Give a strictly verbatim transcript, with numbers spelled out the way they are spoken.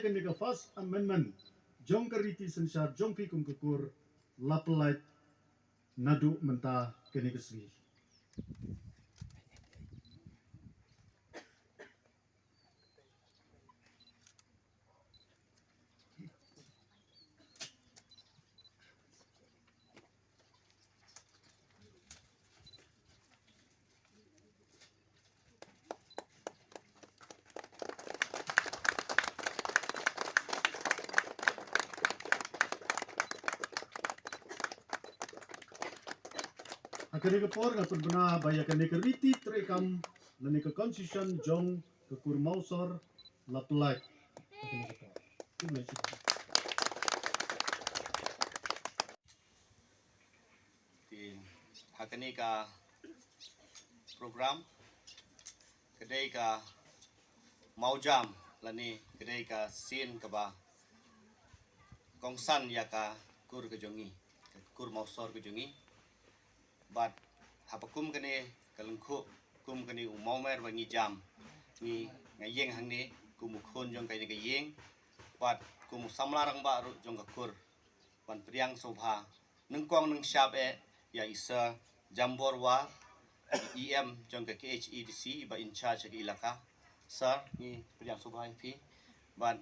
Kane ka First Amendment jong ka riti synshar jong phi kum ka kur la pyllait naduh mynta kane ka sngi. Ha kane ka por nga pynbna ba ïa kane ka riti treikam lane ka constitution jong ka kur Mawsor la pyllait. Ha kane ka por. Te ha kane ka program ka dei ka mawjam lane ka dei ka sien kaba kongsan ïa ka kur ka jong ngi, ka kur Mawsor ka jong ngi. Bad haba kum kane ka lyngkhuh, kum kane u mawmer ba ngi jam, ngi, nga ïeng hangne kum u khun jong kane ka ïing bad kum u samla rangbah ruh jong ka kur ban pdiang sngewbha nyngkong nyngshap eh ïa i Sir Jambor War, i E M jong ka K H A D C ba in charge ka ilaka. Sir, ngi pdiang sngewbha ïa phi. Bad